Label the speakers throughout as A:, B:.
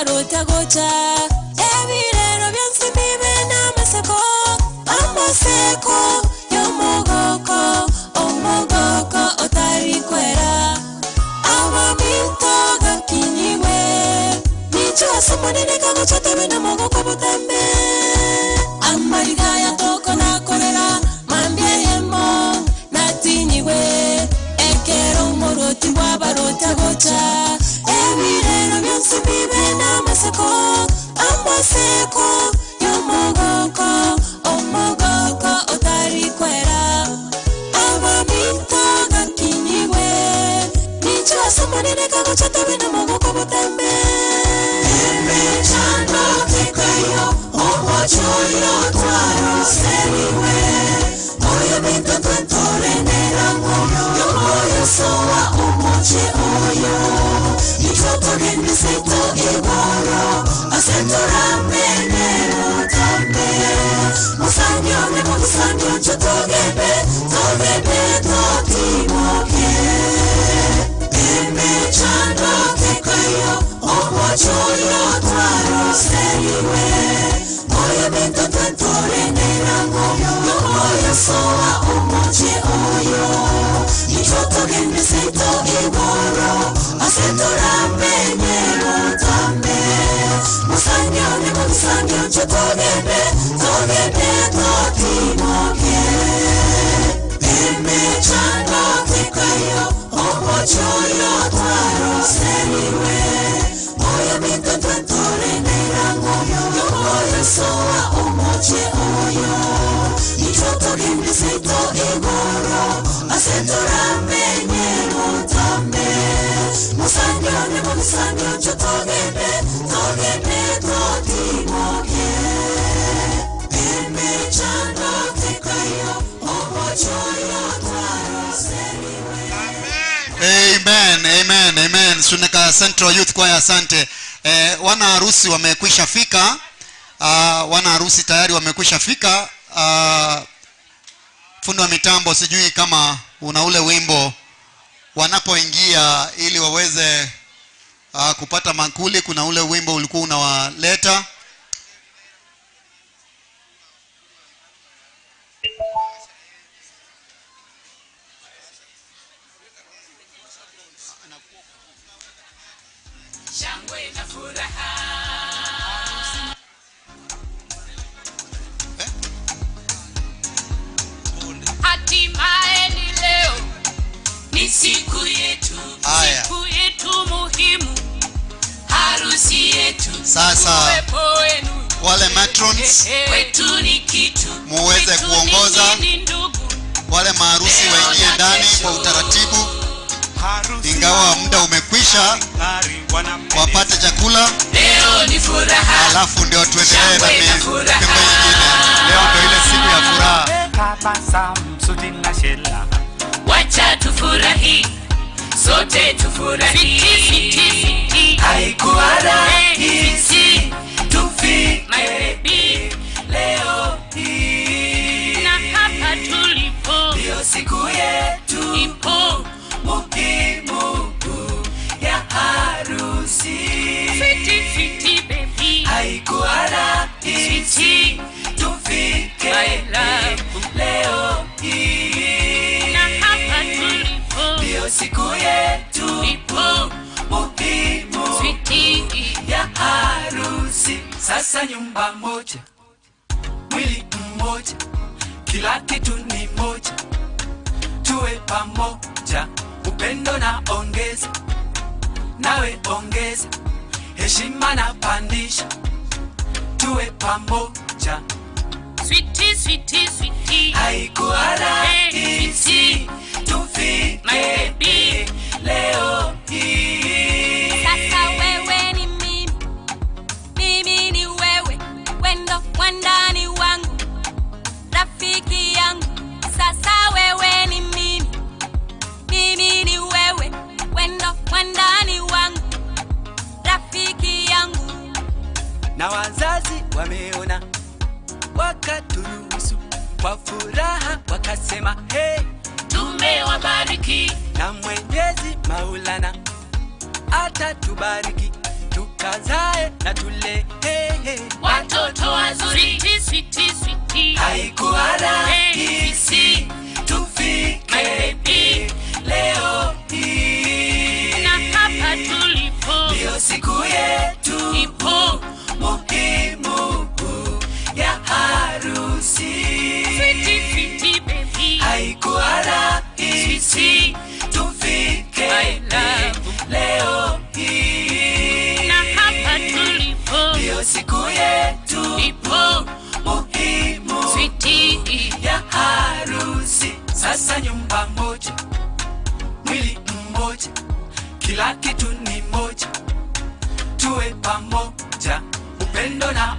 A: bw'abarota gocha ebirero byonsi bibe n'amaseko amaseko y'omugoko omugoko otari kwera abaminto gakinyiwe nicho asomonene kagocha tobe n'omugoko butambe amariga yatoko nakorera mambia yemo natinyiwe ekero omoroti bw'abarota gocha ebirero byonsi bibe n'amaseko amaseko y'omugoko omugoko otari kwera abaminto gakinyiwe nicho asomonene kagocha tobe n'omugoko butambe emechando tekayo omochoyo twaroseriwe oyo minto twentorenerango yomoyo soa omoche oyo ichotogendeseto igoro asetoramenero tambe musanyone musanyo chotogende togende totimoke emechando tekayo omochoyo twaroseriwe oyo minto twentorenerango yomoyo soa omoche oyo ichotogendeseto igoro asetoramenero tambe musanyone musanyo chotogende togende totimoke emechando tekayo omochoyo twaroseriwe oyo minto twentorenerango yomoyo soa omoche oyo ichotogendeseto igoro asetoramenyero tambe musanyone musanyo chotogende togende totimoke emechando tekayo omochoyo twaroseriwe.
B: Amen, amen, amen. Suneka Central Youth Choir, asante. Wana harusi wamekwisha fika. Wana harusi tayari wamekwisha fika. Fundi wa mitambo, sijui kama una ule wimbo wanapoingia ili waweze kupata mankuli. Kuna ule wimbo ulikuwa unawaleta.
C: Shangwe na furaha. Hatimaye ni leo, ni siku yetu,
B: Haya.
C: siku yetu muhimu, harusi yetu.
B: Sasa,
C: Uwepo wenu
B: wale matrons
C: kwetu ni kitu,
B: muweze
C: kwetu ni
B: kuongoza.
C: nini ndugu?
B: Wale maharusi
C: Leo
B: waingie
C: na
B: ndani
C: kesho.
B: kwa utaratibu, ingawa muda umekwisha, wapate chakula.
C: Leo ni furaha.
B: Alafu ndio tuendelee na
C: Shangwe na furaha.
B: mipembe nyingine. Leo ndio ile siku ya furaha.
D: Tabasamu, suti na shela.
C: Wacha tufurahi, sote tufurahi.
D: Haikuwa rahisi tufike
C: My baby.
D: leo hii.
C: Na hapa tulipo
D: Ndio siku yetu
C: ipo
D: muhimu ya harusi.
C: Sweetie, sweetie baby.
D: Haikuwa rahisi
C: Sweetie.
D: tufike
C: My love.
D: leo hii.
C: Na hapa tulipo
D: Ndio siku yetu
C: ipo
D: muhimu
C: Sweetie.
D: ya harusi. Sasa nyumba moja, mwili mmoja, kila kitu ni moja, tuwe pamoja, upendo na ongeza, nawe ongeza, heshima na pandisha, tuwe pamoja.
C: Sweetie, sweetie, sweetie.
D: Haikuwa rahisi tufike
C: My baby.
D: leo hii.
A: Sasa wewe ni mimi, mimi ni wewe, wendo wandani wangu, rafiki yangu. Sasa wewe ni mimi, mimi ni wewe, wendo wandani wangu, rafiki yangu.
D: Na wazazi wameona wakaturuhusu kwa furaha, wakasema hey,
C: tumewabariki
D: na Mwenyezi Maulana atatubariki. Tukazae na tule, hey, hey.
C: Watoto wazuri. Sweetie, sweetie, sweetie.
D: Haikuwa rahisi
C: My
D: tufike
C: baby.
D: leo hii.
C: Na hapa tulipo.
D: Ndiyo siku yetu
C: Ipo.
D: Muhimu ya harusi.
C: Sweetie, sweetie, baby.
D: Haikuwa rahisi
C: Sweetie.
D: tufike
C: My love.
D: leo hii.
C: Na hapa tulipo.
D: Ndiyo siku yetu
C: Ipo.
D: Muhimu
C: Sweetie.
D: ya harusi. Sasa nyumba moja, mwili mmoja, kila kitu ni moja, tuwe pamoja, upendo na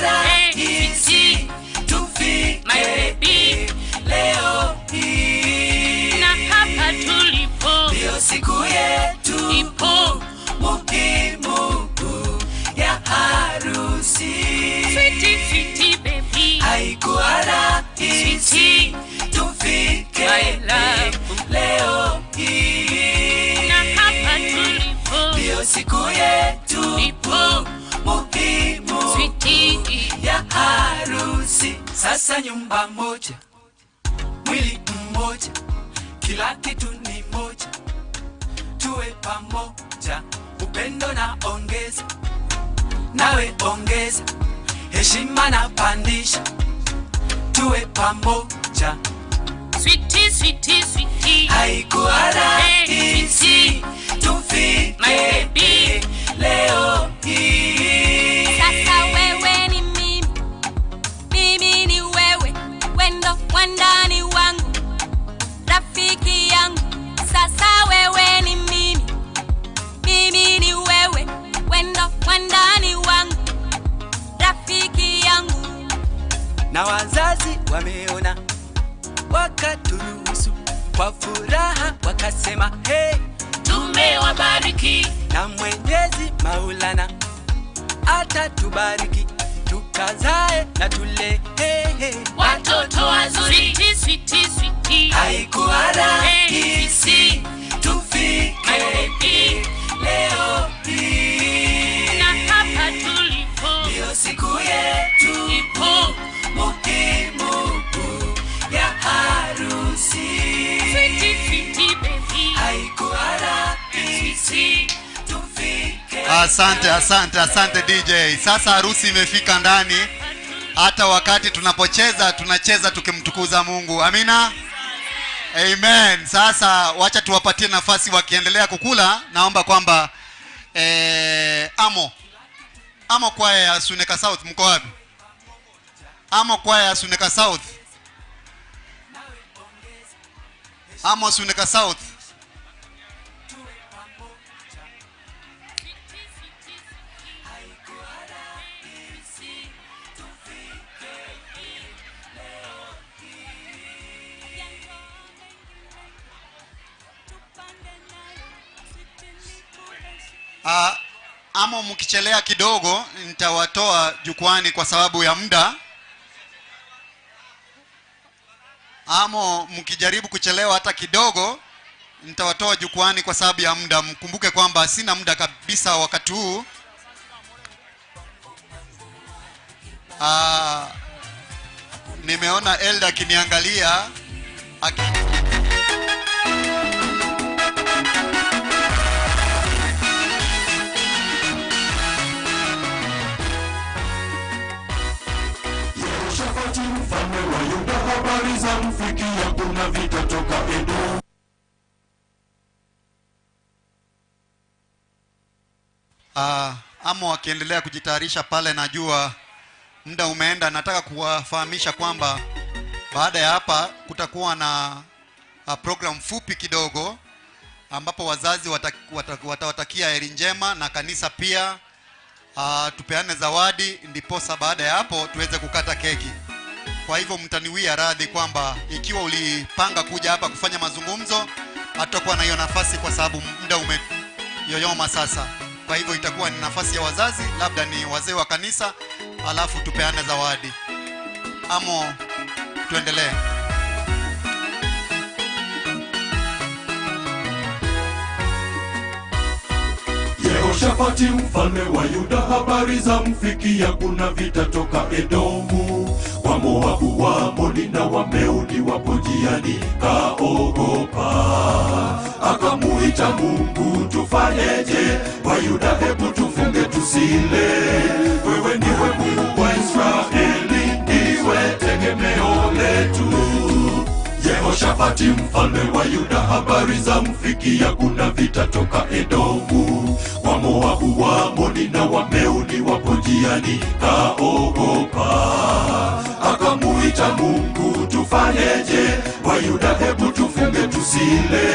D: rahisi tufike
C: My baby.
D: Leo hii.
C: Na hapa tulipo.
D: Ndiyo siku yetu
C: Ipo.
D: Muhimu ya harusi.
C: Sweetie, sweetie, baby.
D: Haikuwa rahisi
C: Sweetie.
D: tufike
C: My love.
D: leo hii.
C: Na hapa tulipo.
D: Ndiyo siku yetu
C: Ipo.
D: Muhimu
C: Sweetie.
D: ya harusi. Sasa nyumba moja, mwili mmoja, kila kitu ni moja, tuwe pamoja, upendo na ongeza, nawe ongeza, heshima na pandisha, tuwe pamoja.
C: Sweetie, sweetie, sweetie.
D: Haikuwa rahisi
C: Sweetie.
D: tufike
C: My baby.
D: Leo hii.
E: Sasa wewe ni mimi, mimi ni wewe, wendo wandani wangu, rafiki yangu. Sasa wewe ni mimi, mimi ni wewe, wendo wandani wangu, rafiki yangu.
D: Na wazazi wameona wakaturuhusu kwa furaha wakasema, hey,
C: Tumewabariki.
D: Na Mwenyezi Maulana atatubariki tukazae na tule, hey, hey.
C: Watoto wazuri. Sweetie, sweetie, sweetie.
D: Haikuwa rahisi
C: My
D: tufike
C: baby.
D: Leo hii.
C: Na hapa tulipo.
D: Ndiyo siku yetu
C: Ipo.
D: Muhimu ya harusi.
C: Sweetie, sweetie, baby.
D: Haikuwa rahisi
C: Sweetie.
D: tufike.
B: Asante, asante, asante DJ. Sasa harusi imefika ndani. Hata wakati tunapocheza tunacheza tukimtukuza Mungu. Amina. Amen. Sasa wacha tuwapatie nafasi wakiendelea kukula. Naomba kwamba Amo kwaya ya Suneka South, mko wapi? Amo kwaya ya Suneka South. Amo Suneka South. Amo mkichelea kidogo nitawatoa jukwani kwa sababu ya muda. Amo mkijaribu kuchelewa hata kidogo nitawatoa jukwani kwa sababu ya muda. Mkumbuke kwamba sina muda kabisa wakati huu. Nimeona elder akiniangalia
F: Yehoshafati mfalme wa Yuda, habari za mfikia, kuna vita toka Edomu.
B: Amo wakiendelea kujitayarisha pale, najua muda umeenda. Nataka kuwafahamisha kwamba baada ya hapa kutakuwa na program fupi kidogo ambapo wazazi watawatakia heri njema na kanisa pia, tupeane zawadi, ndiposa baada ya hapo tuweze kukata keki. Kwa hivyo mtaniwia radhi kwamba ikiwa ulipanga kuja hapa kufanya mazungumzo, hatutakuwa na hiyo nafasi kwa sababu muda umeyoyoma sasa. Kwa hivyo itakuwa ni nafasi ya wazazi, labda ni wazee wa kanisa, alafu tupeane zawadi. Amo tuendelee.
F: Yehoshafati mfalme wa Yuda, habari za mfikia, kuna vita toka Edomu. Wa Moabu, wa Amoni na wa Meuni wapo njiani, kaogopa. Akamuita Mungu, tufanyeje? Wayuda, hebu tufunge tusile. Wewe ndiwe Mungu wa Israeli, ndiwe tegemeo letu. Yehoshafati mfalme wa Yuda, habari za mfikia, kuna vita toka Edomu. Wa Moabu, wa Amoni na wa Meuni wapo njiani, kaogopa. Akamuita Mungu, tufanyeje? Wayuda, hebu tufunge tusile.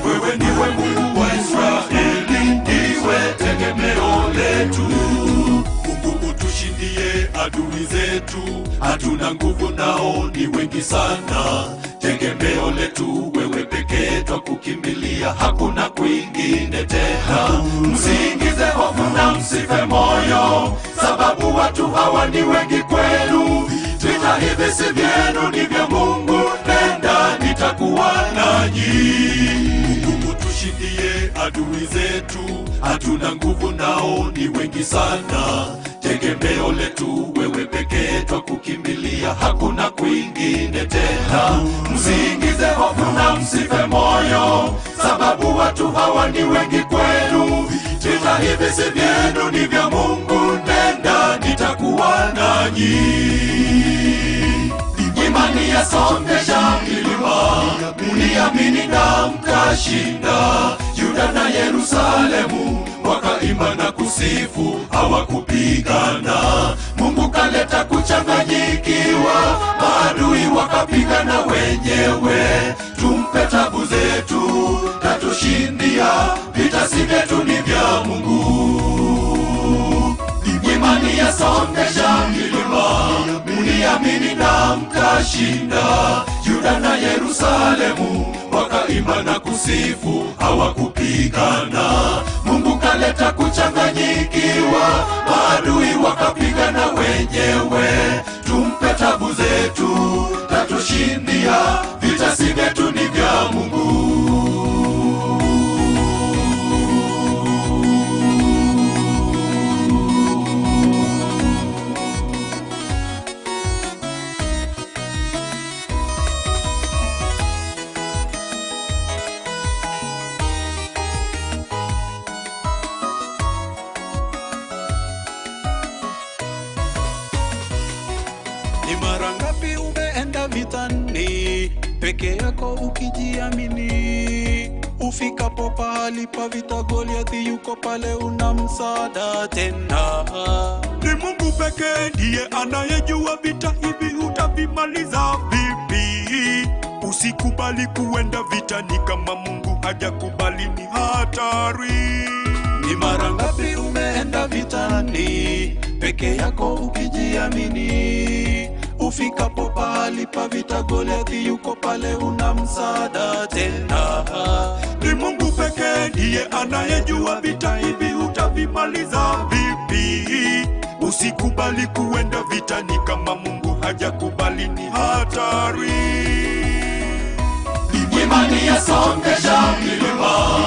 F: Wewe ndiwe Mungu wa Israeli, ndiwe tegemeo letu. Mungu utushindie adui zetu, hatuna nguvu nao ni wengi sana. Tegemeo letu wewe pekee, twakukimbilia, hakuna kwingine tena. Msiingize hofu na msife moyo, sababu watu hawa ni wengi kwenu. Vita hivi si vyenu, ni vya Mungu, nenda nitakuwa nanyi. Mungu utushindie adui zetu, hatuna nguvu nao ni wengi sana. Tegemeo letu wewe pekee, twakukimbilia, hakuna kwingine tena. Msiingize hofu na msife moyo, sababu watu hawa ni wengi kwenu. Vita hivi si vyenu, ni vya Mungu, nenda nitakuwa nanyi. Imani yasongesha milima, mliamini na mkashinda. Yuda na Yerusalemu wakaimba na kusifu, hawakupigana. Mungu kaleta kuchanganyikiwa, maadui wakapigana wenyewe. Tumpe tabu zetu, tatushindia, vita si vyetu, ni vya Mungu. Imani yasongesha milima, mliamini na mkashinda. Yuda na Yerusalemu wakaimba na kusifu, hawakupigana. Mungu kaleta kuchanganyikiwa, maadui wakapigana wenyewe. Tumpe tabu zetu, tatushindia, vita si vyetu, ni vya Mungu.
G: Ni mara ngapi umeenda vitani Peke yako ukijiamini, ufikapo pahali pa vita, Goliathi yuko pale, una msaada tena.
F: Ni Mungu pekee ndiye anayejua vita hivi utavimaliza vipi. Usikubali kuenda vitani kama Mungu hajakubali, ni hatari.
G: Ni mara ngapi umeenda vitani peke yako ukijiamini, ufikapo pahali pa vita, Goliathi yuko pale, una msaada tena.
F: Ni Mungu pekee ndiye anayejua vita hivi utavimaliza vipi. Usikubali kuenda vitani kama Mungu hajakubali, ni hatari. Imani yasongesha milima,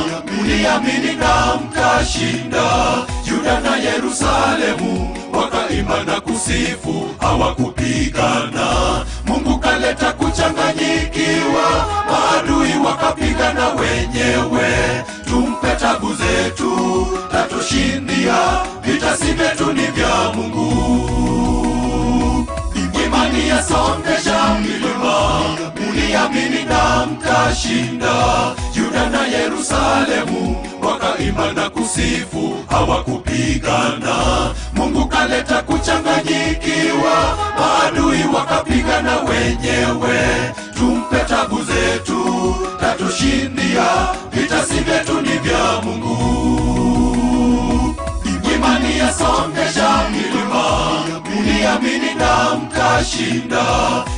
F: mliamini na mkashinda. Yuda na Yerusalemu wakaimba na kusifu, hawakupigana. Mungu kaleta kuchanganyikiwa, maadui wakapigana wenyewe. Tumpe tabu zetu, tatushindia. Vita si vyetu, ni vya Mungu. Imani yasongesha milima, mliamini na mkashinda. Yuda na Yerusalemu wakaimba na kusifu, hawakupigana. Mungu kaleta kuchanganyikiwa, maadui wakapigana wenyewe. Tumpe tabu zetu, tatushindia. Vita si vyetu, ni vya Mungu. Imani yasongesha milima, mliamini na mkashinda.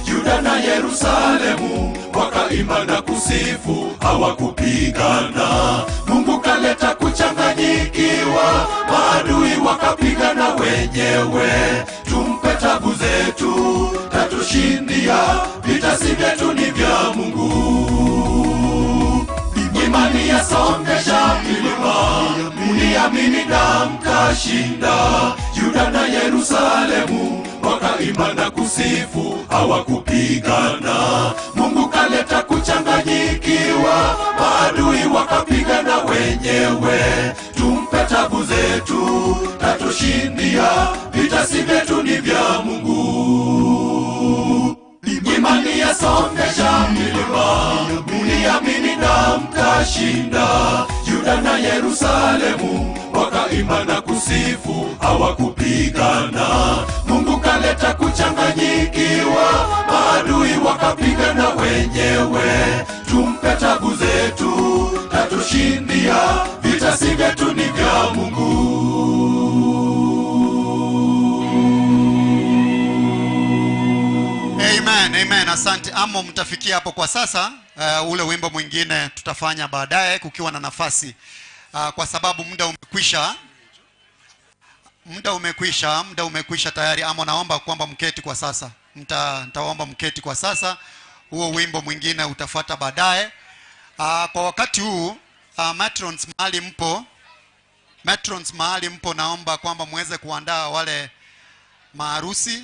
F: Yuda na Yerusalemu wakaimba na kusifu, hawakupigana. Mungu kaleta kuchanganyikiwa, maadui wakapigana wenyewe. Tumpe tabu zetu, tatushindia. Vita si vyetu, ni vya Mungu. Imani yasongesha milima, mliamini na mkashinda. Yuda na Yerusalemu wakaimba na kusifu, hawakupigana. Mungu kaleta kuchanganyikiwa, maadui wakapigana wenyewe. Tumpe tabu zetu, tatushindia. Vita si vyetu, ni vya Mungu. Imani yasongesha milima, mliamini na mkashinda. Yuda na Yerusalemu wakaimba na kusifu, hawakupigana. Mungu kaleta kuchanganyikiwa, maadui wakapigana wenyewe. Tumpe tabu zetu, tatushindia. Vita si vyetu, ni vya Mungu.
B: Amen, amen. Asante. Amo, mtafikia hapo kwa sasa. Ule wimbo mwingine tutafanya baadaye kukiwa na nafasi. Kwa sababu muda umekwisha. Muda umekwisha, muda umekwisha tayari. Amo, naomba kwamba mketi kwa sasa. Nitaomba mketi kwa sasa. Huo wimbo mwingine utafuata baadaye. Kwa wakati huu, matrons mahali mpo, matrons mahali mpo, naomba kwamba muweze kuandaa wale maharusi.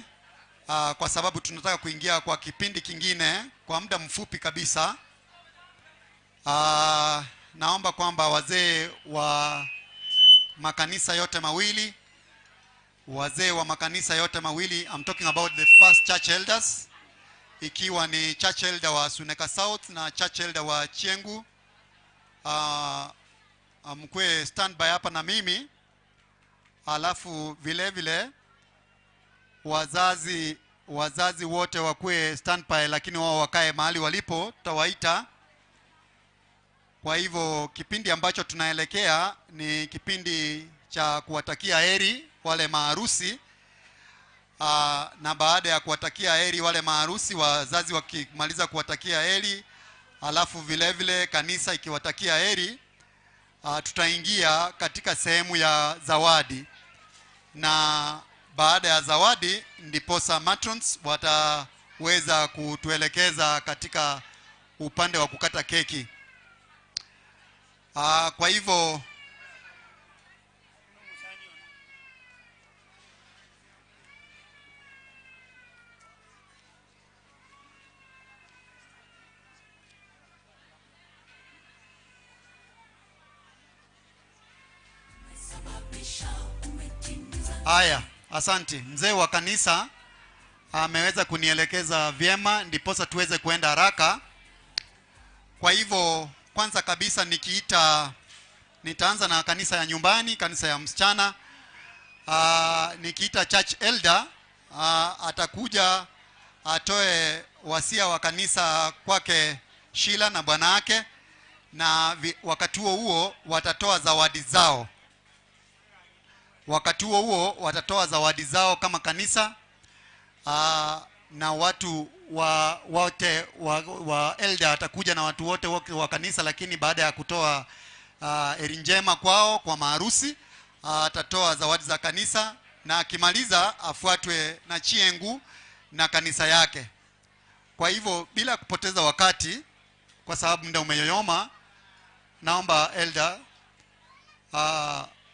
B: Kwa sababu tunataka kuingia kwa kipindi kingine kwa muda mfupi kabisa. Naomba kwamba wazee wa makanisa yote mawili, wazee wa makanisa yote mawili, I'm talking about the first church elders, ikiwa ni church elder wa Suneka South na church elder wa Chiengu, mkwe stand by hapa na mimi. Alafu vile vile wazazi wote wakue standby, lakini wao wakae mahali walipo, tutawaita. Kwa hivyo kipindi ambacho tunaelekea ni kipindi cha kuwatakia heri wale maharusi. Na baada ya kuwatakia heri wale maharusi, wazazi wakimaliza kuwatakia heri, alafu vile vile kanisa ikiwatakia heri, tutaingia katika sehemu ya zawadi. Na baada ya zawadi ndiposa matrons wataweza kutuelekeza katika upande wa kukata keki. Kwa hivyo haya, asante. Mzee wa kanisa ameweza kunielekeza vyema ndiposa tuweze kuenda haraka. Kwa hivyo kwanza kabisa nikiita, nitaanza na kanisa ya nyumbani, kanisa ya msichana. Nikiita church elder atakuja atoe wasia wa kanisa kwake Sheila na bwana yake, na wakati huo huo watatoa zawadi zao. Wakati huo huo watatoa zawadi zao kama kanisa na watu wa wote wa elder atakuja na watu wote wa kanisa, lakini baada ya kutoa heri njema kwao kwa maharusi atatoa zawadi za kanisa, na akimaliza afuatwe na Chiengu na kanisa yake. Kwa hivyo bila kupoteza wakati, kwa sababu muda umeyoyoma, naomba elder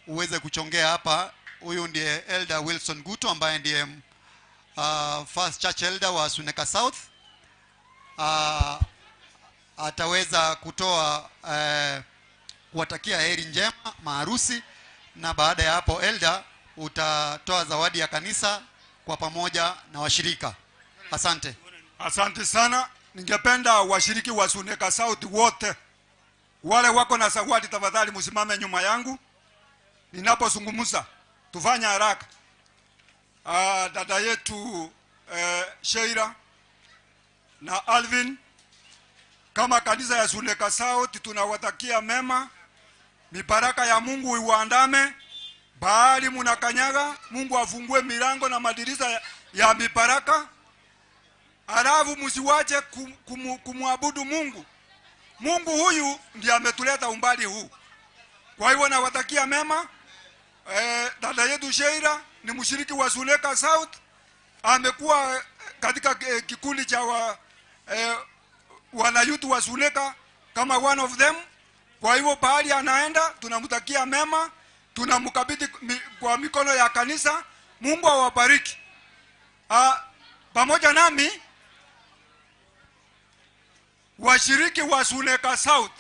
B: uweze kuchongea hapa. Huyu ndiye Elder Wilson Guto ambaye ndiye first church elder wa Suneka South. Ataweza kutoa kuwatakia heri njema maharusi, na baada ya hapo elder utatoa zawadi ya kanisa kwa pamoja na washirika. Asante.
H: Asante sana. Ningependa washiriki wa Suneka South wote wale wako na zawadi, tafadhali msimame nyuma yangu ninapozungumza, tufanye haraka. Dada yetu Sheila na Alvin, kama kanisa ya Suneka South tunawatakia mema, mibaraka ya Mungu iwaandame bahali munakanyaga. Mungu afungue milango na madirisha ya mibaraka. Halafu msiwache kumwabudu Mungu. Mungu huyu ndiye ametuleta umbali huu. Kwa hivyo nawatakia mema. Dada yetu Sheila ni mshiriki wa Suneka South, amekuwa katika kikundi cha wanayouth wa Suneka kama one of them. Kwa hivyo pahali anaenda tunamtakia mema, tunamkabidhi kwa mikono ya kanisa. Mungu awabariki. Pamoja nami washiriki wa Suneka South,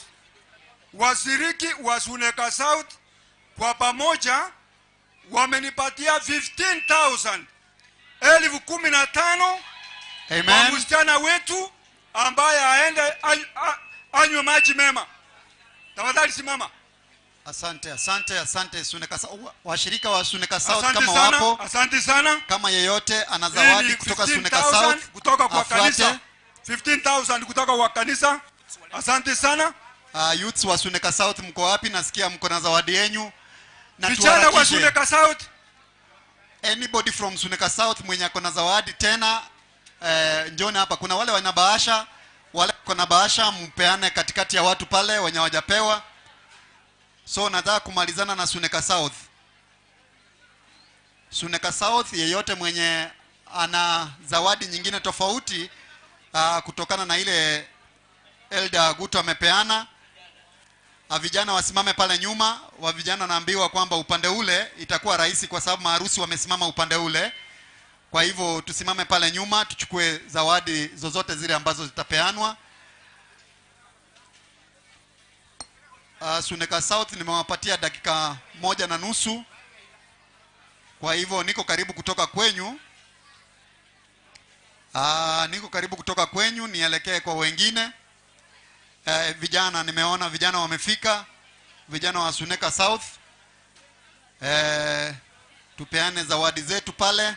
H: washiriki wa Suneka South kwa pamoja wamenipatia 15,000, 15,000 kwa
B: Amen.
H: msichana wetu ambaye aende anywe maji mema. Tafadhali simama.
B: Asante, asante, asante Suneka South. Washirika wa Suneka South
H: Asante
B: kama
H: sana,
B: wapo,
H: asante sana.
B: Kama yeyote ana
H: Hii
B: zawadi
H: ni
B: kutoka Suneka
H: 15,000
B: South
H: kutoka kwa
B: afuate.
H: kanisa. 15,000 kutoka kwa kanisa. Asante sana.
B: Youths wa Suneka South mko wapi? Nasikia mko na zawadi yenyu. Na
H: Vijana wa
B: tuharakishe.
H: Suneka South.
B: Anybody from Suneka South mwenye ako na zawadi tena njoni hapa. Kuna wale wana bahasha, wale wako na bahasha mpeane katikati ya watu pale wenye hawajapewa. So nataka kumalizana na Suneka South. Suneka South, yeyote mwenye ana zawadi nyingine tofauti kutokana na ile Elder Guto amepeana, vijana wasimame pale nyuma. Wa vijana naambiwa kwamba upande ule itakuwa rahisi kwa sababu maharusi wamesimama upande ule. Kwa hivyo tusimame pale nyuma tuchukue zawadi zozote zile ambazo zitapeanwa. Suneka South nimewapatia dakika 1.5, kwa hivyo niko karibu kutoka kwenyu. Niko karibu kutoka kwenyu nielekee kwa wengine. Vijana nimeona vijana wamefika, vijana wa Suneka South. Tupeane zawadi zetu pale.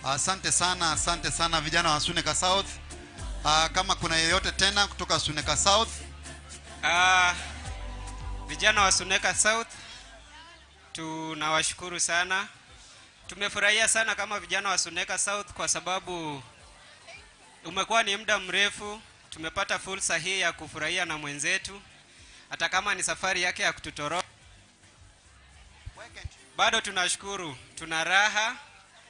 B: Asante sana, asante sana vijana wa Suneka South. Kama kuna yeyote tena kutoka Suneka South.
I: Vijana wa Suneka South tunawashukuru sana. Tumefurahia sana kama vijana wa Suneka South kwa sababu umekuwa ni muda mrefu tumepata fursa hii ya kufurahia na mwenzetu, hata kama ni safari yake ya kututoroka. Bado tunashukuru, tuna raha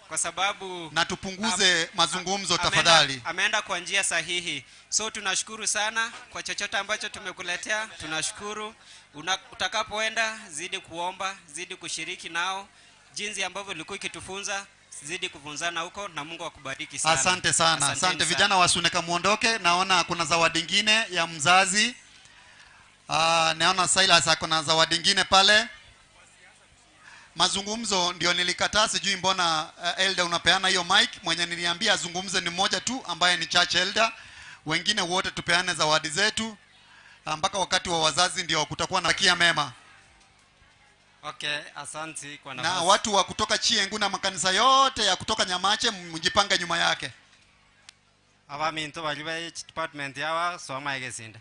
I: kwa sababu
B: na tupunguze mazungumzo tafadhali.
I: Ameenda kwa njia sahihi. So tunashukuru sana kwa chochote ambacho tumekuletea, tunashukuru. Utakapoenda zidi kuomba, zidi kushiriki nao jinsi ambavyo ulikuwa ukitufunza, zidi kufunzana huko na Mungu akubariki sana.
B: Asante sana.
I: Asanteni
B: Asante
I: sana.
B: vijana wa Suneka muondoke. Naona kuna zawadi nyingine ya mzazi. Naona Silas ako na zawadi nyingine pale. Mazungumzo ndio nilikataa, sijui mbona elder unapeana hiyo mic. Mwenye niliambia azungumze ni mmoja tu ambaye ni church elder, wengine wote tupeane zawadi zetu mpaka wakati wa wazazi ndio kutakuwa na kia mema.
I: Okay, asante kwa
B: Na
I: nafasi.
B: watu wa kutoka Chiengu na makanisa yote ya kutoka Nyamache mjipange nyuma yake.
I: Abaminto bali ba department yawa soma egesinde.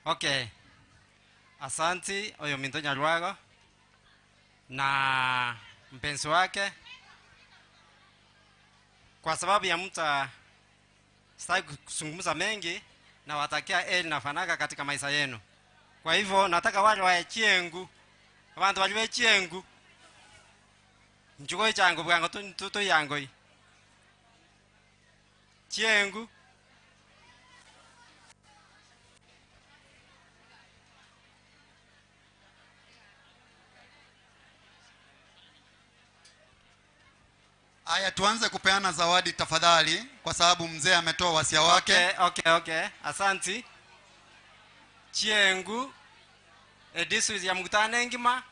I: Okay. Asante oyo minto Nyarwago na mpenzi wake. Kwa sababu ya mta sitaki kuzungumza mengi, na watakia heri na fanaka katika maisha yenu. Kwa hivyo nataka wale wa Chiengu, abantu bali ba Chiengu, njugo changu bwango tu yango Chiengu.
B: Aya, tuanze kupeana zawadi tafadhali, kwa sababu mzee ametoa wasia wake.
I: Okay. Asante. Chiengu edisu ya mkutano ngima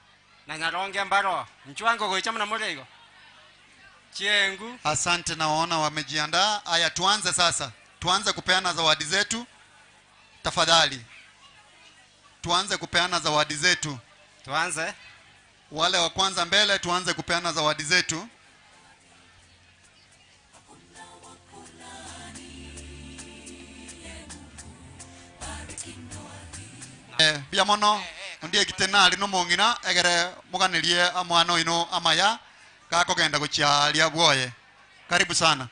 I: na nyaronge mbaro. Nchwango goicha mna mulego. Chiengu.
B: Asante, naona wamejiandaa. Aya, tuanze sasa. Tuanze kupeana zawadi zetu tafadhali. Tuanze kupeana zawadi zetu.
I: Tuanze.
B: Wale wa kwanza mbele, tuanze kupeana zawadi zetu. Bia mono ndiye kitenali no mongina egere muganirie amwana ino amaya gakogenda guchiaria bwoye. Karibu sana.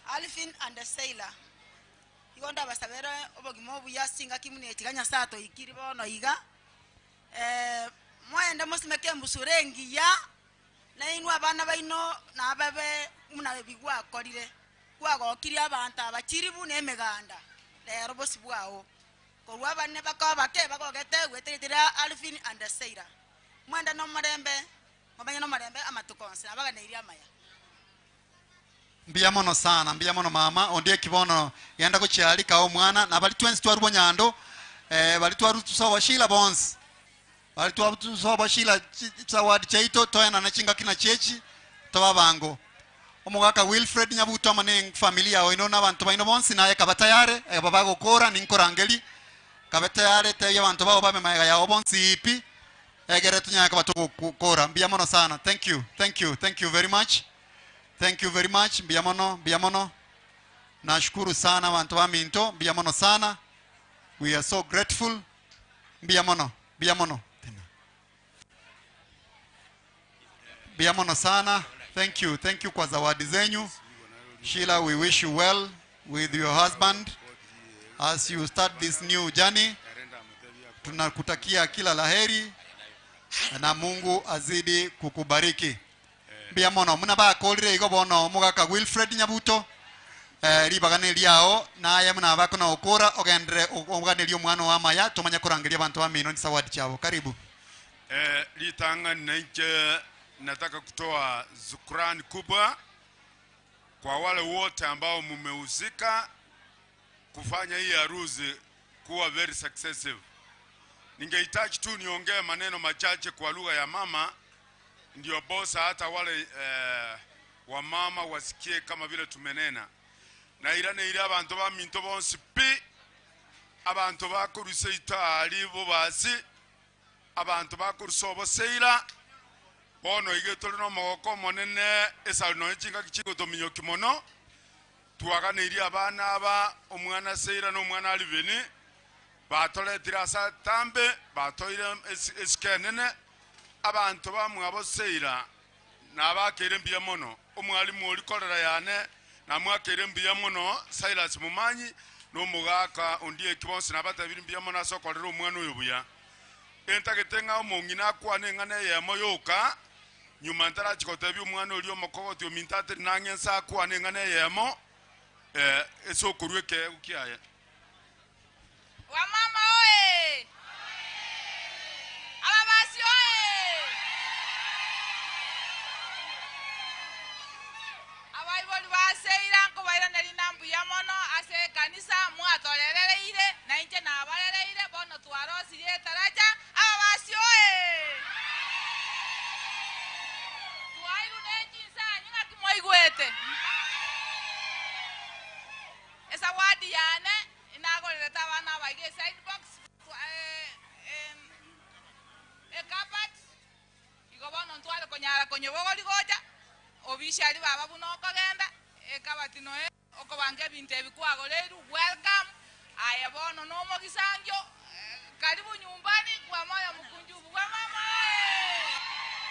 J: Alvin and the sailor. Igonda basabera obogimo buya singa kimune tiganya sato ikiri bono iga. Mwenda musimeke mbusurengi ya na inwa abana baino na babe muna bigwa akorire. Kwagokiria abantu abachiribu nemeganda lero bosi bwao korwa abane bakabake bakogete gweteretera Alvin and the sailor. Mwenda no marembe mabanya no marembe amatukonse abaganeiria amaya.
B: Mbia mono sana, mbia mono mama, ondie kibono yenda kuchialika o mwana na bali twensi twarubo nyando bali twaru tusawa shila bonsi. Bali twaru tusawa shila zawadi chaito toyana na chinga kina chechi toba bango. Omugaka Wilfred Nyabuto amane familia oino na bantu baino bonsi naye kabatayare babago kora ninkorangeli kabatayare teye bantu babo bame maega yao bonsi ipi egere tunyaka batokora. Mbia mono sana. Thank you. Thank you. Thank you very much. Thank you very much. Mbia mono, mbia mono. Nashukuru sana bantu ba minto, mbia mono sana. We are so grateful. Mbia mono, mbia mono. Mbia mono sana. Thank you. Thank you kwa zawadi zenyu. Sheila, we wish you well with your husband as you start this new journey. Tunakutakia kila laheri na Mungu azidi kukubariki. Mbia mono muna bakolire igo bono mugaka Wilfred Nyabuto ribagane liao naye muna bakona okora ogendere oganerio mwana wa maya tumanya kurangeria bantu ba mino ni zawadi chabo. Karibu.
K: Litanga nenje nataka kutoa shukrani kubwa kwa wale wote ambao mumehusika kufanya hii harusi kuwa very successful. Ningehitaji tu niongee maneno machache kwa lugha ya mama, ndio bosa hata wale wamama wasikie kama vile tumenena. Na irane iri abantu ba minto bonsi pi abantu bakuruse itari bo basi abantu bakuruse oboseira bono igetore no mogoko monene esalo no chinga kichiko tominyo kimono tuagane iri abana aba omwana seira no omwana Alvin batoletira asa tambe batoire esikenene abantu bamwe seira nabakere mbiya mono omwalimu olikorera yane namwakere mbiya mono Silas Mumanyi nomugaka ondie kibonsi nabatabiri mbiya mono asokorera omwana oyo buya entagete nga omong'ina akwane eng'ana eyemo yoka nyuma ntarachikotebi omwana ori omokogoti ominto atari nang'e nsa akwane eng'ana eyemo ase okorwa ekeego kiaye.
L: Wamama oye! Ababasi oye! Abaibori baseira nkobairana rinambuya mono ase ekanisa mwatorereire na inche nabarereire bono twarosirie etaraja ababasi oe twairu nechinsanyu ng'aki mwaigwete esawadi yane inagorerete abana abaiga eside box ekabat igo bono ntware konyara konyobogori gocha obishari baba buno okogenda ekabati noe okobanga ebinto ebikwagoreru welcome aya bono nomogisangio karibu nyumbani kwa moyo mkunjufu kwa mama.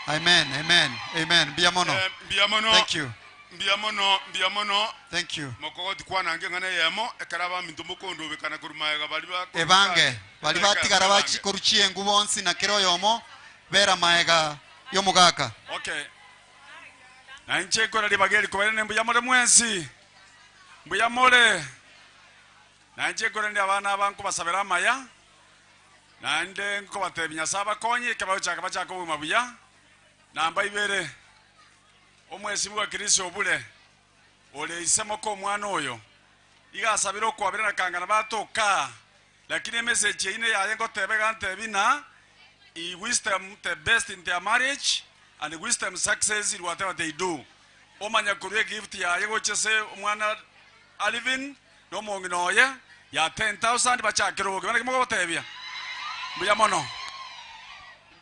B: Amen, amen, amen. Mbiamono.
K: Mbiamono.
B: Thank you.
K: Mbiamono, mbiamono.
B: Thank you.
K: Mokogoti kwanange ng'ana yemo ekera baminto mokondobekana korumaega bari ba
B: Ebange bari batigara bachikoruchie engu bonsi na kero yomo bera maega yomugaka.
H: Okay. Na inche nkora ribageri kobere ne mbuya more mwensi. Mbuya more. Na inche nkora ndi abana abankobasabera amaya. Naende nkobatebia Nyasaye abakonye ekebao chaka bachaka obogima buya. Namba ibere omwesi bwa Kristo obure ore isemoko omwana oyo igasabira okwabira na kangana batoka lakini message ine yaye ngotebega ntebina I wisdom the best in their marriage and wisdom success in whatever they do. Omanya kurwe gift yaye gochese omwana Alvin no mongino oye ya 10,000 bachakira oboge bana kimogotebia mbuya mono.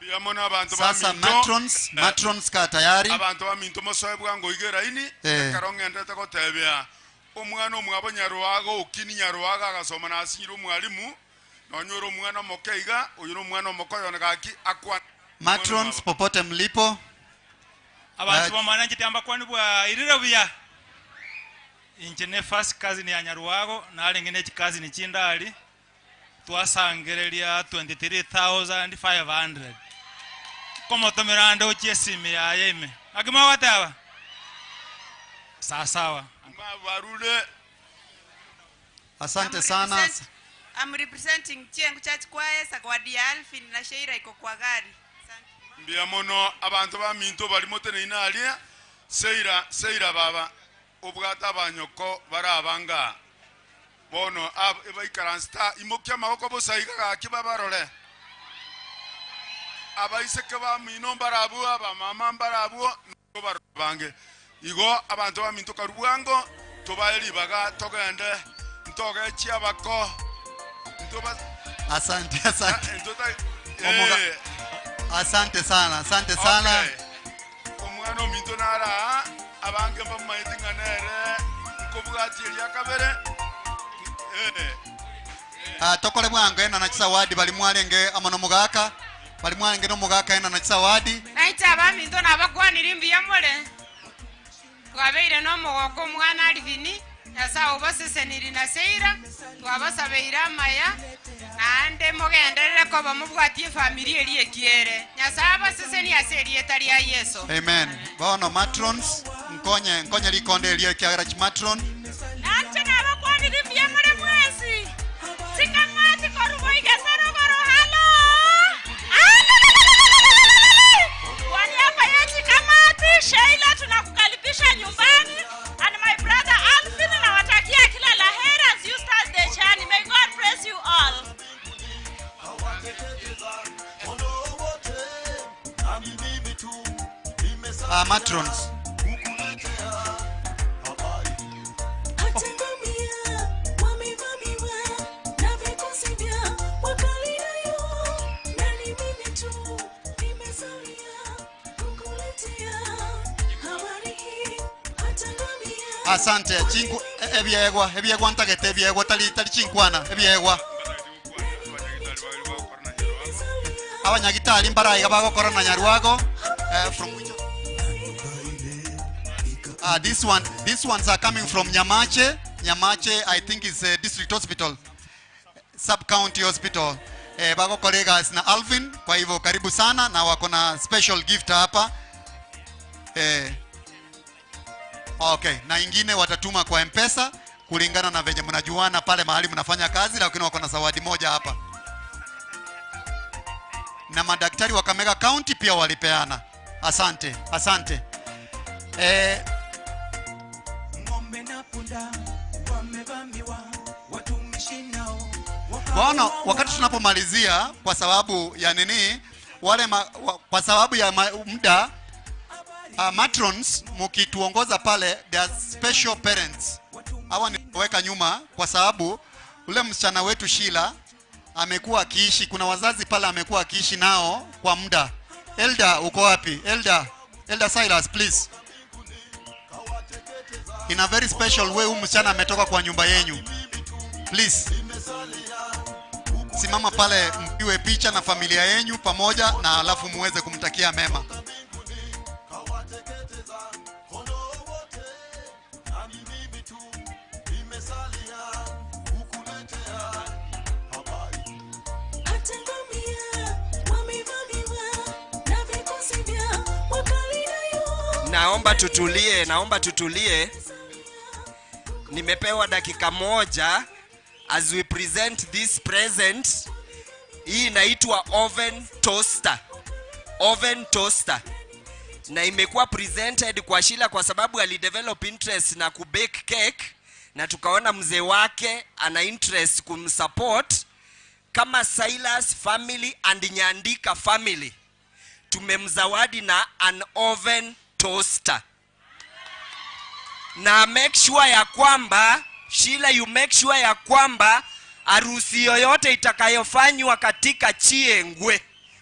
K: Mbiamono abantu
B: Sasa
K: baminto.
B: Matrons, matrons ka tayari.
K: Abantu baminto mosoe bwango igera ini ekero ng'endete gotebia omwana omwabo Nyarwago okini Nyarwago agasoma nasinyire omwalimu nonyora omwana omoke iga oyo nomwana omokoyo gaki akwa.
B: Matrons popote mlipo.
M: Abantu bamwana nchitamba kwani bwa irire buya inche ne first cousin ya Nyarwago nalenge ne cousin chindali twasangereria 23,500 komotomerande ochiesimi yaye ime akimawataba sawa.
K: Barule.
B: Asante sana.
N: I'm representing Chengu Church Choir, Sagwadi ya Alvin na Sheira iko kwa gari.
K: Mbiamono abantu baminto bari motene inalia seira seira baba obwata abanyoko barabanga bono ebaikaranta imokia maboko bosaiga gaki babarore abaiseke bamino mbarabu abamama mbarabu bange igo abantu baminto karubwango tobae ribaga togende ntogechi abako ntoba.
B: Asante, asante. Asante sana, asante sana.
K: Okay. Omwana ominto nara abange mbamaete ng'anere nkobwati eria kabere.
B: Tokole bwango ena na chisawadi bali mwarenge amono mugaka bali mwarenge no mugaka ena na chisawadi.
O: Naita abaminto nabakwanire mbuya more twabeire nomogoko omwana Alvin Nyasaye obaseseniri na Seira twabasabeire amaya naende mogenderere koba mobwatie efamiri eri ekiere Nyasaye abaseseni ase erieta ria Yeso.
B: Amen. Bono matrons nkonye nkonye likonde erio ekiagera chimatron.
C: Nache nabakwanire mbuya more mwensi sikamati koruboigesarogoro halo kwa niaba ya Chikamati Sheila tunakukaribisha nyumbani and my brother Alvin nawatakia kila la heri as you start the journey. May God bless you all.
B: Matrons. Asante chinku ebyegwa ebyegwa ntagete ebyegwa tali tali chinkwana ebyegwa abanyagitari mbaraiga bagokora na Nyarwago from which this one, these ones are coming from Nyamache. Nyamache I think is a district hospital, sub county hospital. Bako kolegas na Alvin, kwa hivyo karibu sana na wako na special gift hapa. Okay, na ingine watatuma kwa M-Pesa kulingana na venye mnajuana pale mahali mnafanya kazi, lakini wako na zawadi moja hapa. Na madaktari wa Kakamega County pia walipeana. Asante, asante. Bwana, wakati tunapomalizia kwa sababu ya nini wale kwa sababu ya muda, matrons mkituongoza pale, they are special parents. Hawa niweka nyuma kwa sababu ule msichana wetu Sheila amekuwa akiishi, kuna wazazi pale amekuwa akiishi nao kwa muda. Elder uko wapi? Elder, Elder Silas please. In a very special way, huyu msichana ametoka kwa nyumba yenyu. Please. Simama pale mpiwe picha na familia yenyu pamoja na alafu muweze kumtakia mema.
P: Naomba tutulie, naomba tutulie. Nimepewa dakika moja as we present this present. Hii inaitwa oven toaster. Oven toaster. Na imekuwa presented kwa Sheila kwa sababu alidevelop interest na kubake cake, na tukaona mzee wake ana interest kumsupport kama Silas family and Nyandika family. Tumemzawadi na an oven toaster. Na make sure ya kwamba Sheila, you make sure ya kwamba harusi yoyote itakayofanywa katika Chiengwe,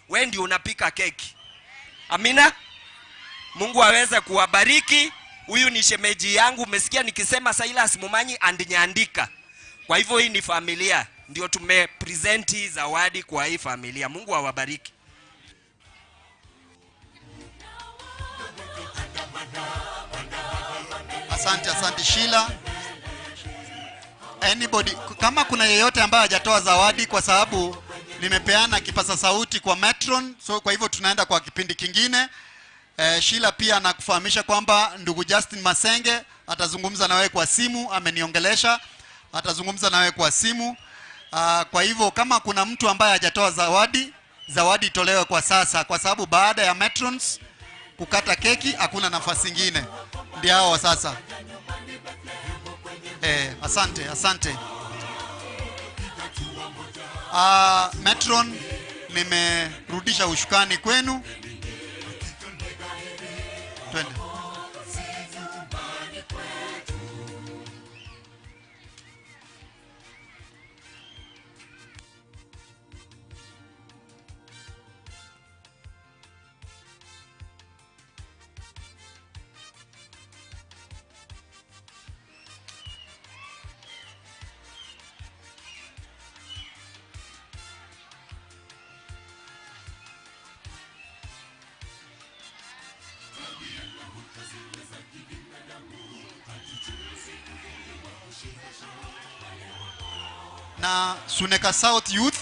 P: we ndio unapika keki. Amina. Mungu aweze kuwabariki. Huyu ni shemeji yangu, umesikia nikisema Silas Mumanyi and Nyandika. Kwa hivyo hii ni familia, ndio tumepresent hii zawadi kwa hii familia. Mungu awabariki.
B: Asante, asante Sheila. Anybody, kama kuna yeyote ambaye hajatoa zawadi, kwa sababu nimepeana kipasa sauti kwa matron, so kwa hivyo tunaenda kwa kipindi kingine. Sheila pia nakufahamisha kwamba ndugu Justin Masenge atazungumza na wewe kwa simu, ameniongelesha, atazungumza na wewe kwa simu. Kwa hivyo kama kuna mtu ambaye hajatoa zawadi, zawadi itolewe kwa sasa, kwa sababu baada ya matrons kukata keki hakuna nafasi nyingine. Ndio hao sasa. Asante, asante. Matron, nimerudisha ushukani kwenu. Twende. Na Suneka South Youth